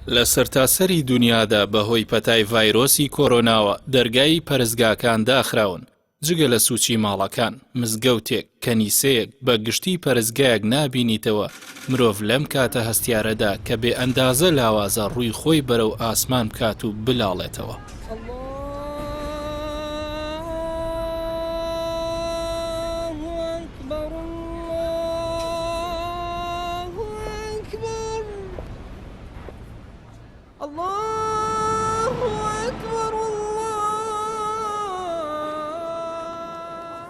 لە سەرتاسەری دونیادا بەهۆی پەتای ڤایرۆسی کۆرۆناوە دەرگای پەرستگاکان داخراون، جگە لە سوچی ماڵەکان، مزگەوتێک، کەنیسەیەک، بە گشتی پەرستگایەک نابینیتەوە، مرۆڤ لەم کاتە هەستیارەدا کە بێ ئەندازە لاوازە ڕووی خۆی بەرەو ئاسمان بکات و بلاڵێتەوە.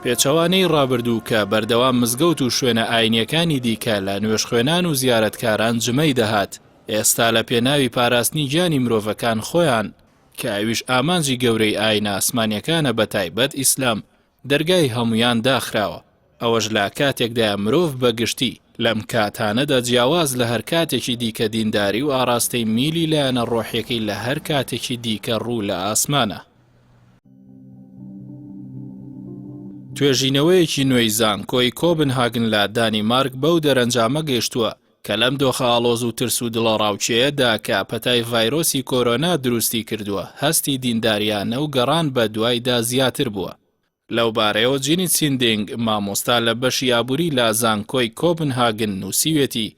پێچەوانەی ڕابردوو کە بەردەوام مزگەوت و شوێنە ئاینییەکانی دیکە لە نوێژخوێنان و زیارەتکاران جمەی دەهات، ئێستا لە پێناوی پاراستنی گیانی مرۆڤەکان خۆیان، کە ئەویش ئامانجی گەورەی ئاینە ئاسمانیەکانە بەتایبەت ئیسلام، دەرگای هەموویان داخراوە، ئەوەش لە کاتێکدایە مرۆڤ بە گشتی لەم کاتانەدا جیاواز لە هەر کاتێکی دیکە دینداری و ئاڕاستەی میلی لایەنە ڕۆحیەکەی لە هەر کاتێکی دیکە ڕوو لە ئاسمانە. توێژینەوەیەکی نوێی زانکۆی کۆبنهاگن لە دانیمارک بەو دەرەنجامە گەیشتووە کە لەم دۆخە ئاڵۆز و ترس و دڵەڕاوکێیەدا کە پەتای ڤایرۆسی کۆرۆنا دروستی کردووە، هەستی دینداریانە و گەڕان بە دوایدا زیاتر بووە. لەوبارەیەوە جینی سیندینگ، مامۆستا لە بەشی ئابووری لە زانکۆی کۆبنهاگن نووسیوێتی،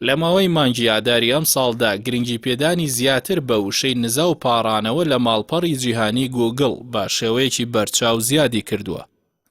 لە ماوەی مانگی ئاداری ئەمساڵدا گرنگیپێدانی زیاتر بە وشەی نزا و پاڕانەوە لە ماڵپەڕی جیهانی گووگڵ بە شێوەیەکی بەرچاو زیادی کردووە.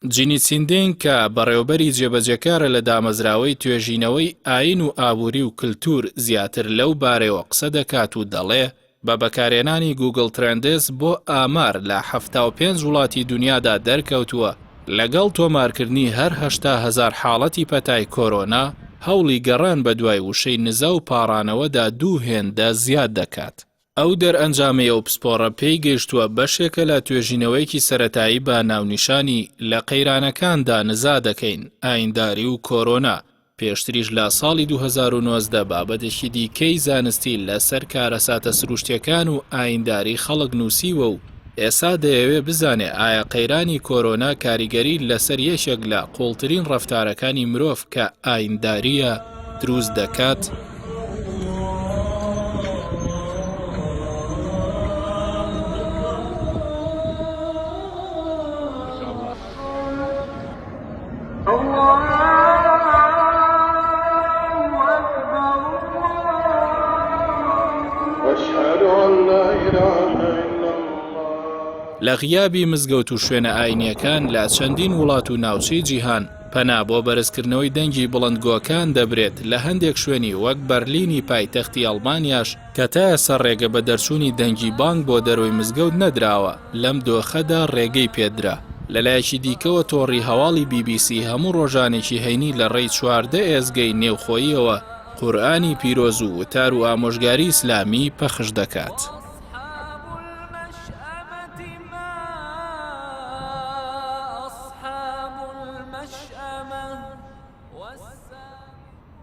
جینی سیندینگ کە بەڕێوەبەری جێبەجێکارە لە دامەزراوەی توێژینەوەی ئایین و ئابووری و کلتوور زیاتر لەو بارەیەوە قسە دەکات و دەڵێ بە بەکارهێنانی گووگڵ ترێندز بۆ ئامار لە 75 وڵاتی دونیادا دەرکەوتووە لەگەڵ تۆمارکردنی هەر 80 هەزار حاڵەتی پەتای کۆرۆنا هەوڵی گەڕان بەدوای وشەی نزا و پاڕانەوەدا دوو هێندە زیاد دەکات. ئەو دەرئەنجامەی ئەو پسپۆڕە پێی گەیشتووە بەشێکە لە توێژینەوەیەکی سەرەتایی بە ناونیشانی، لە قەیرانەکاندا نزا دەکەین، ئاینداری و کۆرۆنا، پێشتریش لە ساڵی 2019 بابەتێکی دیکەی زانستی لەسەر کارەساتە سروشتیەکان و ئاینداری خەڵک نووسیوە و ئێستا دەیەوێ بزانێ ئایا قەیرانی کۆرۆنا کاریگەری لەسەر یەکێک لە قوڵترین ڕەفتارەکانی مرۆڤ کە ئایندارییە دروست دەکات؟ لە غیابی مزگەوت و شوێنە ئاینییەکان لە چەندین وڵات و ناوچەی جیهان، پەنا بۆ بەرزکردنەوەی دەنگی بڵندگۆکان دەبرێت لە هەندێک شوێنی وەک بەرلینی پایتەختی ئەڵمانیاش کە تا ئێستا ڕێگە بە دەرچوونی دەنگی بانگ بۆ دەرەوەی مزگەوت نەدراوە، لەم دۆخەدا ڕێگەی پێدرا. لەلایەکی دیکەوە تۆڕی هەواڵی بی بی سی هەموو ڕۆژانێکی هەینی لە ڕێی 14 ئێزگەی نێوخۆییەوە قورئانی پیرۆز و وتار و ئامۆژگاری ئیسلامی پەخش دەکات.